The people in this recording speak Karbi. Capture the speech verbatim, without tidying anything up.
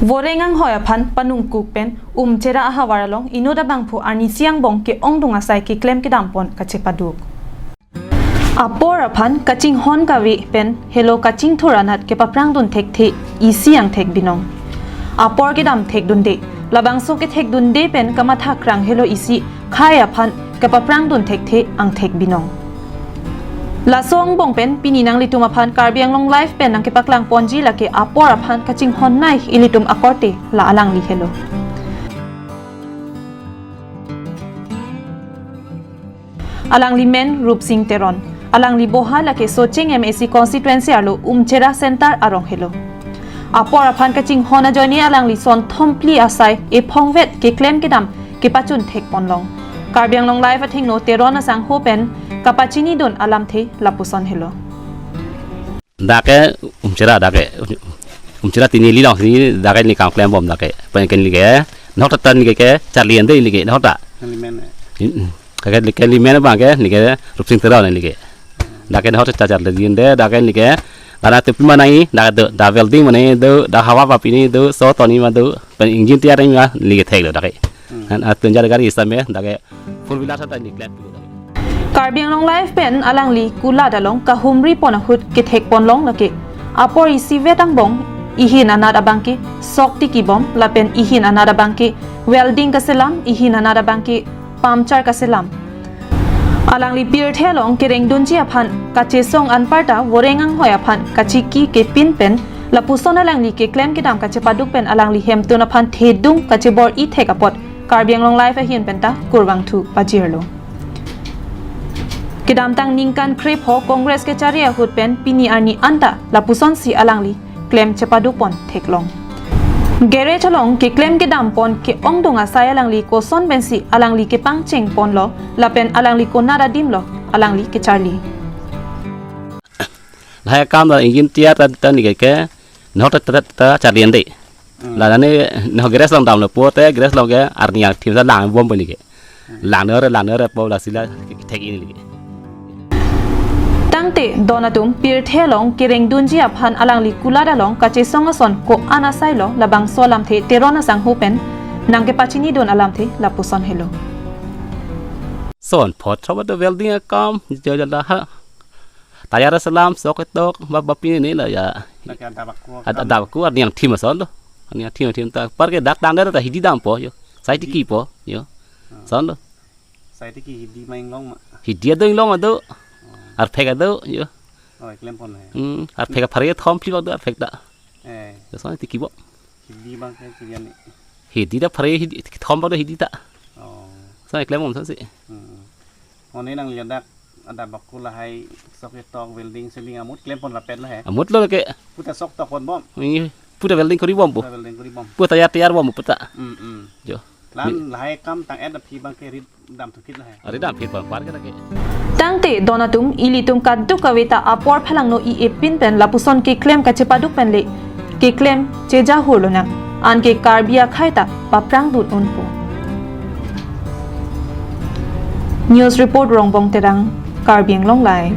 Voreng anghoi aphan panungkuk pen Umchera ahavar along inut abangphu arnisi angbong ke-ongdung asai keklem kedam pon kachepaduk. Apor aphan kachinghon kave pen helo kachingthur anat kepaphrang dun thekthe isi angthek binong. Apor kedam thekdunde, labangso kethekdunde pen kamatha krang helo isi khei aphan kepaphrang dun thekthe angthek binong. Laso angbong pen pini nanglitum aphan Karbi Anglong Live pen nangkepaklang ponji lake apor aphan kachinghon nei ilitum akorte la alangli helo. Alangli men Rupsing Teron. Alangli boha lake Socheng M A C constituency arlo Umchera Center arong helo. Apor aphan kachinghon ajoine alangli son thomphli asai ephongvet keklem kedam kepachun thek ponlong. Karbi Anglong Live athengno Teron asangho pen kapachini dun alamthe lapuson helo. Dak ke Umchera, dak ke Umchera tini li long sini dak ke ni kam klem bom dak ke. Pen ke ni ke. Nahok ta ni ke charli ande ni ke nahok ta. Kali men. Kake ni ke li men bang ke ni ke Rupsing Teron ni ke. Dak ke nahok ta charli ande dak ke ni ke. Dana tepi manai dak do da welding manai do da hawa papi ni do so toni ma do pen engine tiar ni ma ni ke thek do dak ke. Hmm. Kan atun jar gari isame dak ke four wheeler sa ta ni klem pi do dak ke. Karbi Anglong Live pen alangli kulat along kahumri pon ahut kethek ponlong lake apor isivet angbong ihin anat abangke sok tiki bom lapen ihin anat abangke welding kaselam, ihin anat abangke puncture kaselam. Alangli pirthe along kerengdunji aphan kachesong anparta voreng anghoi aphan kachiki kepin pen lapuson alangli keklem kedam kachepaduk pen alangli hemtun aphan thedung kachebor-i thek apot Karbi Anglong Live ahin penta kurvangthu pajirlo. Kedamtang ningkan krepho Congress kechari ahut pen pini arni anta lapusonsi alangli klem chepaduk pon theklong. Garage along keklem kedam pon ke-ongdung asai alangli koson pensi alangli kepangcheng ponlo lapen alangli konat adimlo alangli kecharli. Lahai akam ta engine tiar ta ta ni ke ke nahok ta ta ta charli ande. Hmm. La ni nahok garage along damlo pote garage along ke arni angthim ta lang bom pen ni ke. Hmm. Lang nore lang nore po lasi la thek-i ni ke. Tangte don atum pirthe along kerengdunji aphan alangli kulat along kachesong ason ko-an asailo labangso alamthe Teron asangho pen nangkepachini dun alamthe lapuson helo. Son phot throba do welding akam jo jo da ha. Tayar selam sok ketok ba ba pini ni la ya. Dak ke ada baku. Ada ada ku arni angthim ason lo. Arni angthim angthim ta par ke dak tang dak ta hidi dam po jo. Sai tiki po jo. Ah. Son lo. Sai tiki hidi ma inglong ma. Hidi ado inglong ado. Oh. Arphek ado jo. Oh, klem pon he. Hmm, arphek aphare thomphli bak do arphek ta. Eh. Jo son tiki bom. Hidi bang ke chidian ni. Hidi ta phare hidi thom bak do hidi ta. Oh. Son klem bom son si. Hmm. Mone nangli dak ada baku lahai sok ketok welding seling amut klem pon rapet lo he. Amut lo ke. Puta sok tok pon bom. Ini puta welding kori bom pu. Puta welding kori bom. Puta tayar tayar bom puta. Hmm, hmm. Jo. Lan lahai kam tang-et aphi bang ke rit dam thukit lahai. Ari dam phit bang par ke lagi. Tangte don atum ilitum kaduk kave ta apor phalangno i epin pen lapuson keklem kachepaduk pen le keklem chejahur lonang. Anke Karbi akhei ta paphrang dun unpo. News report Rongbong Terang, Karbi Anglong Live.